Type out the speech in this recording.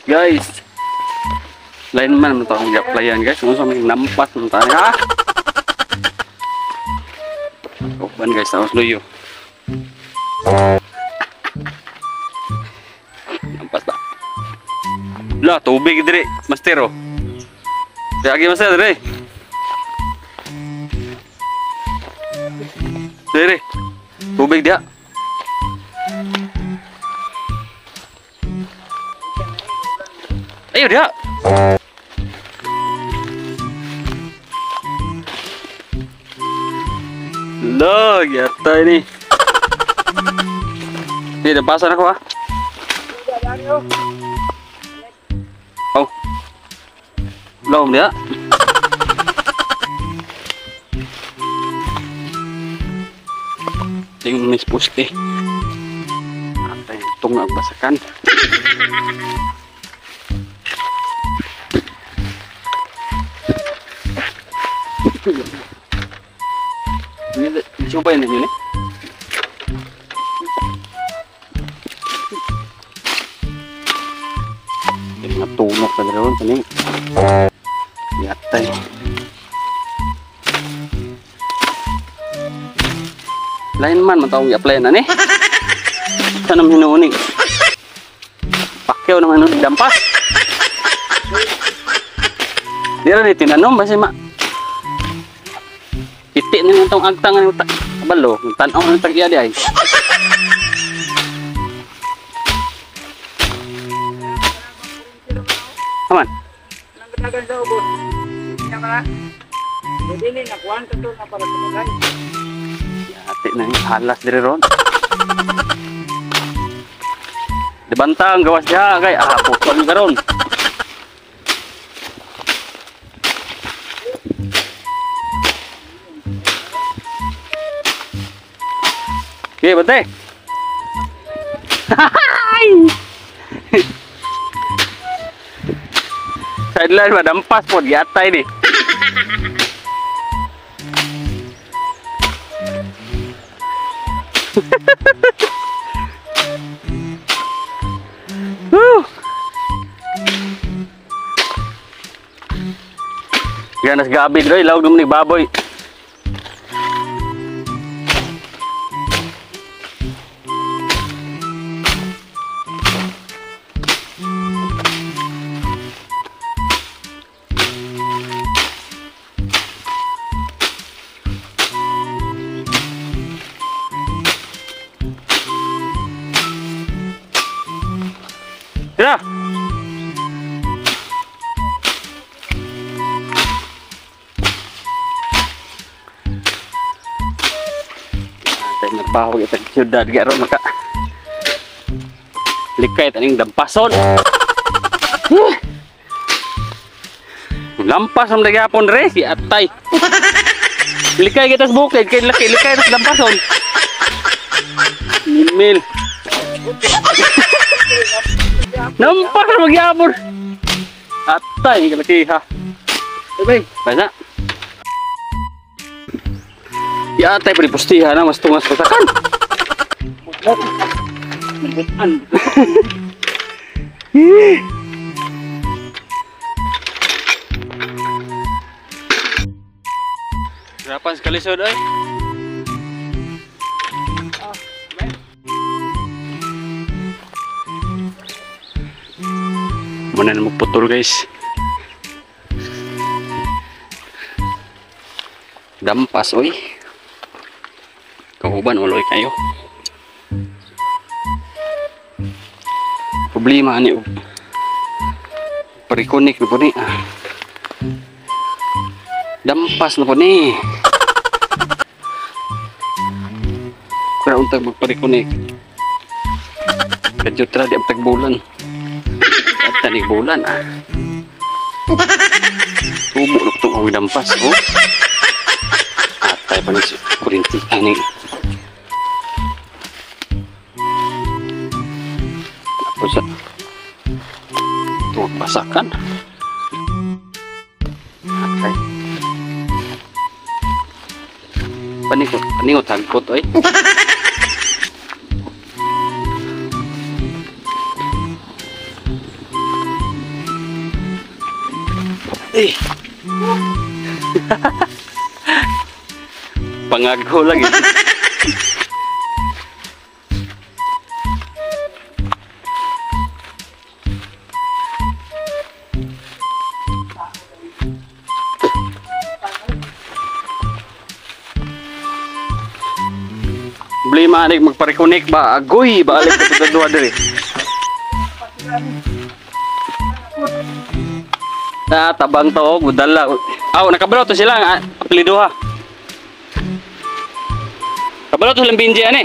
Guys. Lain man mo akong gi-applyan, guys. Kung sa may nampas mo tayo ha. Uban guys, tapos luyo. Nampas ba? Lah, tubig dire, master oh. Lagi master dire. Dire. Tubig dia. Ayo dia. Loh, gata ini. Ini ada pasar aku ah. Oh. Belum dia. Ting miss puste. Atay tungag basakan. Ini dicobain ini nih. Ini tunok sa drone ini. Yatay. Lain man matawang i-apply na ni. Sa nam hinuuni. Pakyaw naman nun dampas. Dira ni tinanom basi ma. Itik ni itong agtang ni kabalo, tan-aw ni tag iya di ay. Aman. Nang sa ubos. Nya ka. Dili na kuan to na para sa bagay. Ati na halas diri ron. Dibantang gawas diha kay putol karon. Okay, bante. Sideline ba dampas po giatay ni. Woo! Ganas gabi dre, laog naman ni baboy. Ya. Tayo nagbaho kita siyudad garo maka likay taning dampason. Lampas ang nagyapon re si atay. Likay kita sa bukid kay laki likay sa dampason. Mil. Nampak na magyabor. Atay kalaki ha. Bay, basa. Ya atay pari pustiha na mas tungas basakan. Butan. Hirapan sekali sod ay. Muna na magputol guys. Dampas oy. Kauban uloy kayo. Problema ani parikonik na po ni. Dampas na po ni. Kaya untag magparikonik. Kadyo tra di ang bulan. Tanig bulan ah. Tubo na itong awin dampas oh. Atay pa ni kurinti ani. Tapos ito basakan. Atay. Panikot, panikot hagkot oy. Eh. Pangagho lagi. Problema ani magpa-reconnect ba, agoy balik ka sa duha diri. Na tabang to og budala. Aw, nakabalo to sila ang apelido ha. Kabalo to silang Benji ani.